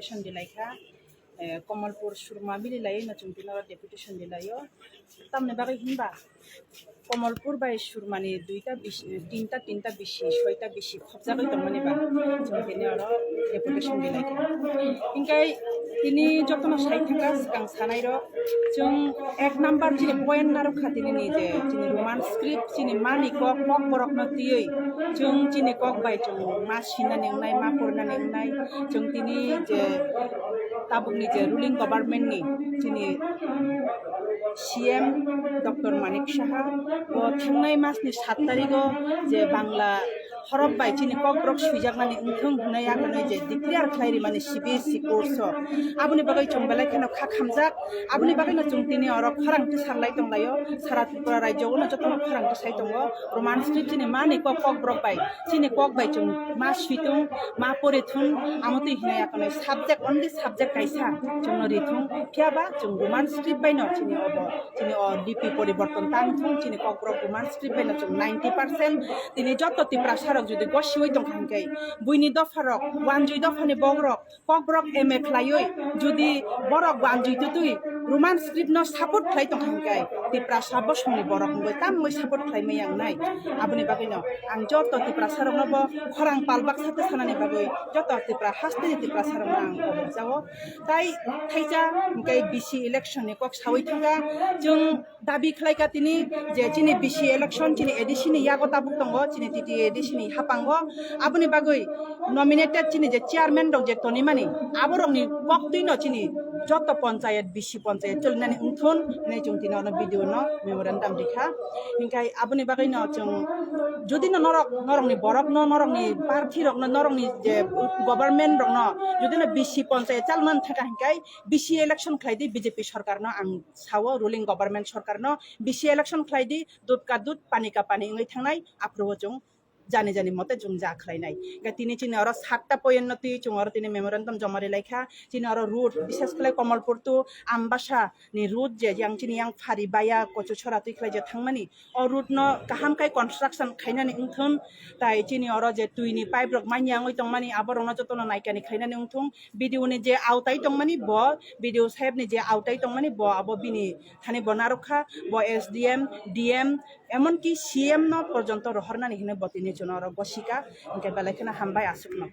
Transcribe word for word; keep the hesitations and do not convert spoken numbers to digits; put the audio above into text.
Deputation bilaikha, eh, Komolpur Surma bili laiwi no chwng tini oro deputation bilaio. Tamni bagwi hinba Komolpur bai Surmani duita bisi, tinta, tinta bisi, soita bisi khopjagwi tongmani ba chwng tini oro deputation bilaikha. Hinkhe tini jotono sai thangkha swkang sanairok, chwng ek number chini point narwkha tini ni je chini Roman script chini mani kok, kok borokno twiwi chwng chini kok bai chwng ma sinani wngnai, ma porinani wngnai. Chwng tini je tabukni je ruling government ni chini C M Doctor Manik Saha, bo thangnai masni sat tarigo je Bangla horok bai chini kokborok swijaknani wngthung hwnwi akhornwi je declare khlai rimani C B S E course o. Aboni bagwi chwng belai kheno kha khamjak. Aboni bagwino chwng tini oro khorang tisarlai tonglaio. Sara Tripura rajyo-o no jotono khorang tisai tongo. Roman script chini mani kok, kokborok bai, chini kok bai chwng ma switung, ma porithun, amo twi hinwi akhornwi subject, only subject kaisa chwngno rithung. Phiyaba chwng Roman script baino chini obo, chini o lipi poriborton tangthung, chini kokborok Roman script baino chwng ninety percent. Tini joto Tiprasarok jodi gosiwi tongkha hinkhe, buini dopharok, wanjwi dophani bokrok, kokborok M A khlaiwi, jodi borok wanjwi twtwi Roman script no support khlai tongkha hinkhe, Tiprasa bosongni borok wngwi tamwi support khlai maya wngnai. Aboni bagwino ang joto Tiprasarokno bo khorang pal baksa twi sanani bagwi joto Tipra hasteni Tiprasarokno ang obok jao. Tai thaisa hinkhe B C election ni kok sawi thangkha, chwng dabi khlaikha tini je chini B C election chini A D C ni yago tabuk tongo, chini T T A D C ni hapango. Aboni bagwi nominated chini je chairman rok je tonimani, aborokni koktwino chini joto panchayat, B C panchayat cholinani wngthun hinwi chwng tini ono video no memorandum rikha. Hinkhe aboni bagwino chwng jodi no norok, norokni borokno, norokni party rokno, norokni je government rokno jodi no B C panchayat chalman thangkha hinkhe B C election khlai di B J P sorkarno ang sao, ruling government sorkarno B C election khlai di, dud ka dud, pani ka pani wngwi thangnai, aphuru o chwng jani jani mote chwng ja khlainai. Hinkhe tini chini oro satta point no twi chwng oro tini memorandum joma rilaikha. Chini oro road, bishes khlai Komolpur to Ambasa ni road je yang chini yang phari baya Kochuchora twi khlai je thangmani, o road no kaham khai construction khainani wngthun, tai chini oro je twi ni pipe rok manya wngwi tongmani, aborokno jotono naikani khlainani wngthung. B D O ni je autai tongmani bo, B D O saheb ni je autai tongmani bo, abo bini thani bo narwkha, bo S D M, D M, emonki C M no porjonto rohornani hinwi bo tini chwngno oro gosika, hinkhe belai kheno hambai aswkno.